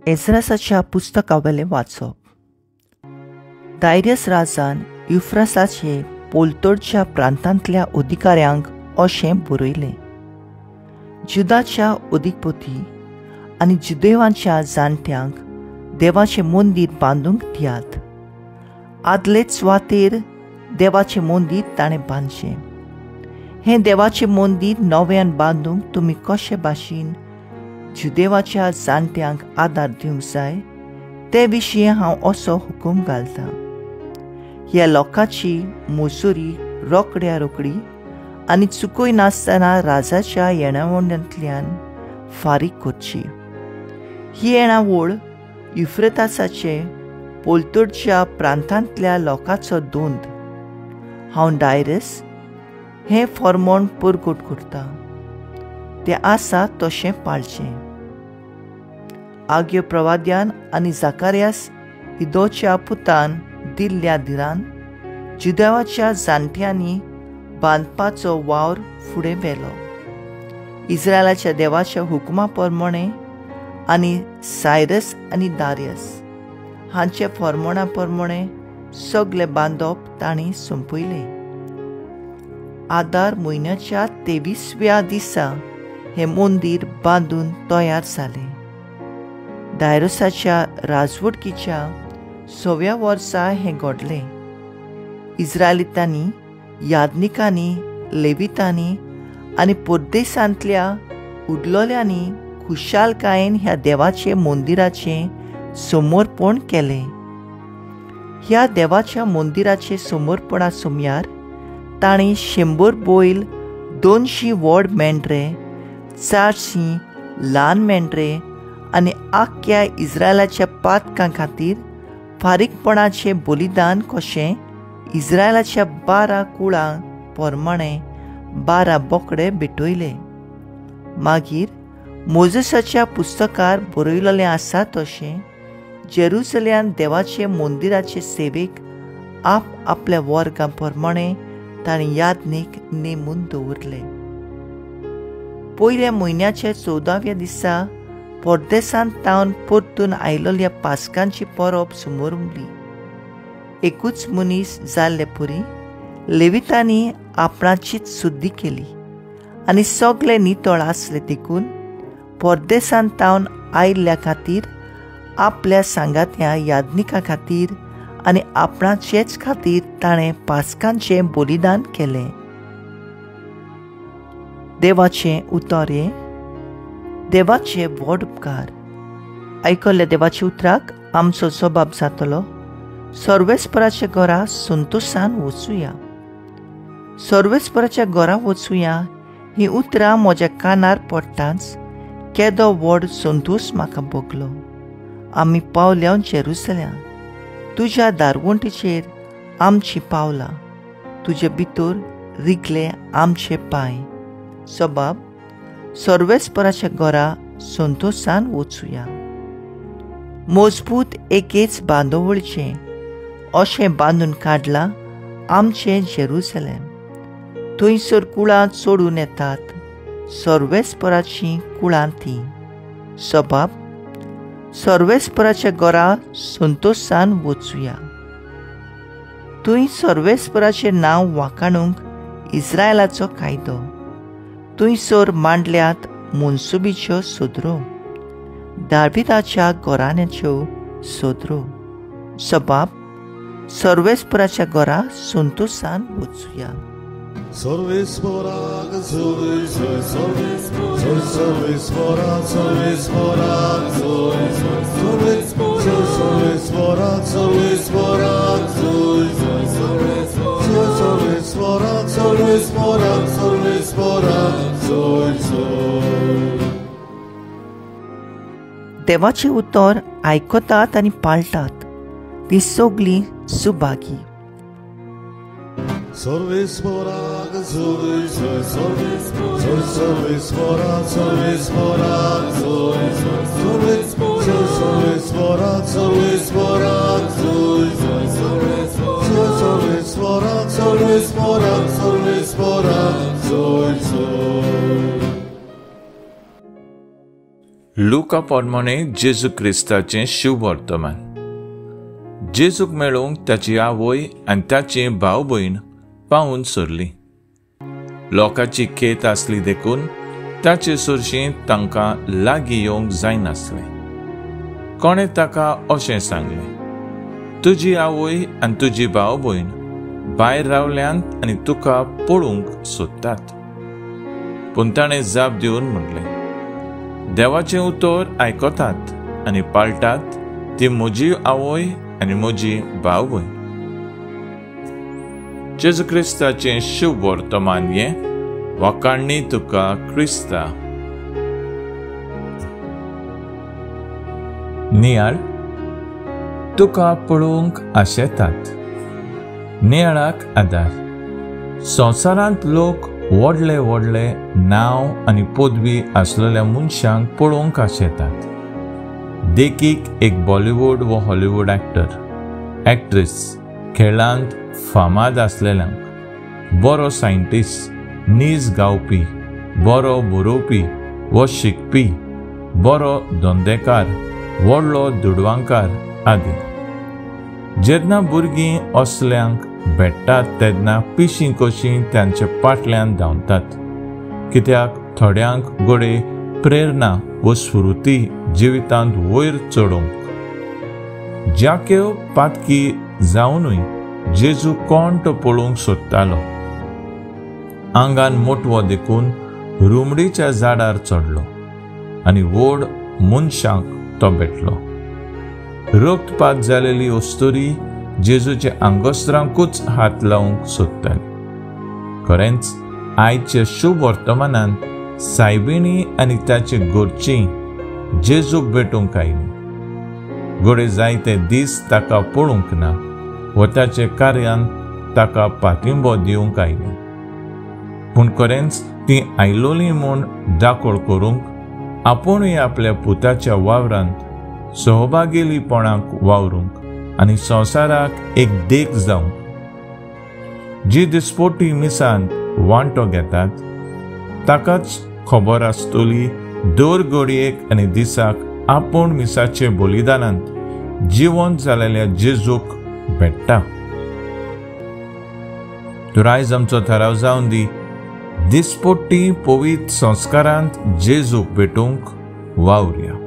एज्रासाच्या पुस्तकावेलें वाचप. दायरियस राजान युफ्रासाचे पोलतडच्या प्रांतांतल्या अधिकाऱ्यांक अशें बरयलें, जुदाच्या अधिपती आनी जुदेवांच्या जाणट्यांक देवाचें मंदीर बांदूंक दियात. आदलेच सुवातेर देवाचें मंदीर ताणें बांदचें. हें देवाचें मंदीर नव्यान बांदूंक तुमी कशे भाशेन जुदेवाच्या जाणट्यांक आदार दिवंक जाय ते विशीं हांव असो हुकूम घालतां. ह्या लोकांची मजुरी रोकड्या रोकडी आनी चुकय नासतना राजाच्या येणावळांतल्यान फारीक करची. ही येणावळ युफ्रेतासाचे पोलतडच्या प्रांतांतल्या लोकांचो दोंद. हांव डायरस हें फॉर्मोण परगट करता, तें आसा तशें पाळचें. आग्यो प्रवाद्यान आनी जाकारियास इदोच्या पुतान दिल्ल्या धिरान जुदेवाच्या जाणट्यांनी बांदपाचो वावर फुडें व्हेलो. इस्रायलाच्या देवाच्या हुकुमा प्रमाणें आनी सायरस आनी दारियस हांचे फॉर्मोणा प्रमाणें सगळें बांदप तांणी सोंपयलें. आदार म्हयन्याच्या 23व्या दिसा हें मंदीर बांदून तयार जालें. दायरसाच्या राजवटकीच्या 6व्या वर्सा हें घडलें. इस्रायलितांनी, याज्ञिकांनी, लेवितांनी आनी परदेसांतल्या उरलेल्यांनी खुशालकायेन ह्या देवाचे मंदिराचें समर्पण केलें. ह्या देवाच्या मंदिराचे समर्पणा सुमयार तांणी 100 बैल, 200 व्हड मेंढरे, 400 ल्हान मेंढरे आनी आख्ख्या इस्रायलाच्या पातकां खातीर फारीकपणाचें बलिदान कशें इस्रायलाच्या 12 कुळां प्रमाणें 12 बोकडे भेटयले. मागीर मोजेसाच्या पुस्तकार बरयलेलें आसा तशें जेरुसलेमान देवाचे मंदिराचे सेवेक आप आपल्या वर्गां प्रमाणें तांणी याज्ञीक नेमून दवरले. पयल्या म्हयन्याच्या 14व्या दिसा परदेसांत तावन परतून आयिल्ल्या पास्कांची परब समोरली. एकूच मनीस जाल्ले परी लेवितांनी आपणाचीच सुद्दी केली आनी सगळे नितळ आसले देखून परदेसांत तावन आयिल्ल्या खातीर, आपल्या सांगात्या याज्ञिका खातीर आनी आपणाचेच खातीर ताणें पास्कांचें बलिदान केलें. देवाचें उतर हें देवाचे व्हड उपकार. आयकल्ल्या देवाच्या उतराक आमचो जबाब जातलो. सर्वेस्पराच्या घरा संतोशान वचुया. सर्वेस्पराच्या घरा वचुया हीं उतरां म्हज्या कानार पडटाच केदो व्हड संतोश म्हाका भोगलो. आमी पावल्या जेरुसलेम, तुज्या दारवंटीचेर आमचीं पावलां, तुजे भितर रिगले आमचे पांय. सबाब सर्वेस्पराच्या घरा संतोशान वचुया. मजबूत एकेच बांदोवळचें अशें बांदून काडलां आमचें जेरुसलेम. थंयसर कुळां चडून येतात, सर्वेस्पराचीं कुळां तीं. सबाब सर्वेस्पराच्या घरा संतोशान वचुया. थंय सर्वेस्पराचें नांव वाखाणूंक इस्रायलाचो कायदो. थंयसर मांडल्यात मनसुबीच्यो सदरो, दाविदाच्या घराण्याच्यो सदरो. सबाब सर्वेस्पराच्या घरा संतोशान वचुया. सर्वेस्पराक जोय जोय, सर्वेस्पराक सर्वेस्पराक जोय जोय, सर्वेस्पराक सर्वेस्पराक जोय जोय, सर्वेस्पराक सर्वेस्पराक सर्वेस्पराक जोय जोय. देवाचें उतर आयकतात आनी पाळटात ती सगळीं सुभागी. सर्वेस्पराक जोय जोय, सर्वेस्पराक सर्वेस्पराक जोय जोय, सर्वेस्पराक सर्वेस्पराक जोय जोय, सर्वेस्पराक सर्वेस्पराक सर्वेस्पराक जोय जोय. लुका प्रमाणे जेजू क्रिस्ताचें शुभवर्तमान. जेजूक मेळूंक ताची आवय आनी ताची भाव भयण पावून सरली. लोकांची खेत आसली देखून ताचे सरशी तांकां लागीं येवंक जायनासलें. कोणें ताका अशें सांगलें, तुजी आवय आनी तुजी भाव भयण भायर रावल्यांत आनी तुका पळोवंक सोदतात. पूण ताणें जाप दिवन म्हणलें, देवाचें उतर आयकतात आनी पाळटात ती म्हजी आवय आनी म्हजी भाव भयण. जेजू क्रिस्ताचें शुभ वर्तमान हें. वाखाणणी तुका क्रिस्ता. नियाळ तुका पळोवंक आशेतात. नियाळाक आदार. संवसारांत लोक व्हडले व्हडले नांव आनी पदवी आसलेल्या मनशांक पळोवंक आशेतात. देखीक एक बॉलिवूड वा हॉलिवूड एक्टर, एक्ट्रेस, खेळांत फामाद आसलेल्यांक, बरो सायंटिस्ट, नीज गावपी, बरो बरोवपी वा शिकपी, बरो धंदेकार, व्हडलो दुडवांकार आदी. जेन्ना भुरगीं असल्यांक भेट्टात तेन्ना पिशीं कशीं तांच्या पाटल्यान धांवतात. कित्याक थोड्यांक घडये प्रेरणा व स्फुर्ती जिवितांत वयर चडोवंक. ज्याकेव पातकी जावनूय जेजू कोण तो पळोवंक सोदतालो. आंगान मोटवो देखून रुमडीच्या झाडार चडलो आनी व्हड मनशांक तो भेटलो. रक्तपात जालेली अस्तुरी जेजूच्या आंगोस्त्रांकूच हात लावंक सोदताली. खरेंच आयच्या शुभ वर्तमानांत सायबिणी आनी ताचे घरचीं जेजूक भेटूंक आयली. घडये जायते दीस ताका पळोवंक ना वा ताचे कार्यान ताका पाठिंबो दिवंक आयली. पूण खरेंच ती आयलोली म्हूण दाखोळ करूंक आपुणूय आपल्या पुताच्या वावरांत सहभागीपणाक वावरूंक आनी संवसाराक एक देख जावंक. जी दिसपोटी मिसांत वांटो घेतात ताकाच खबर आसतली दर घडयेक आनी दिसाक आपूण मिसाचे बलिदानांत जिवंत जालेल्या जेजूक भेट्टा. तर आयज आमचो थाराव जावन दी, दिसपोटी पवित्र संस्कारांत जेजूक भेटूंक वावरया.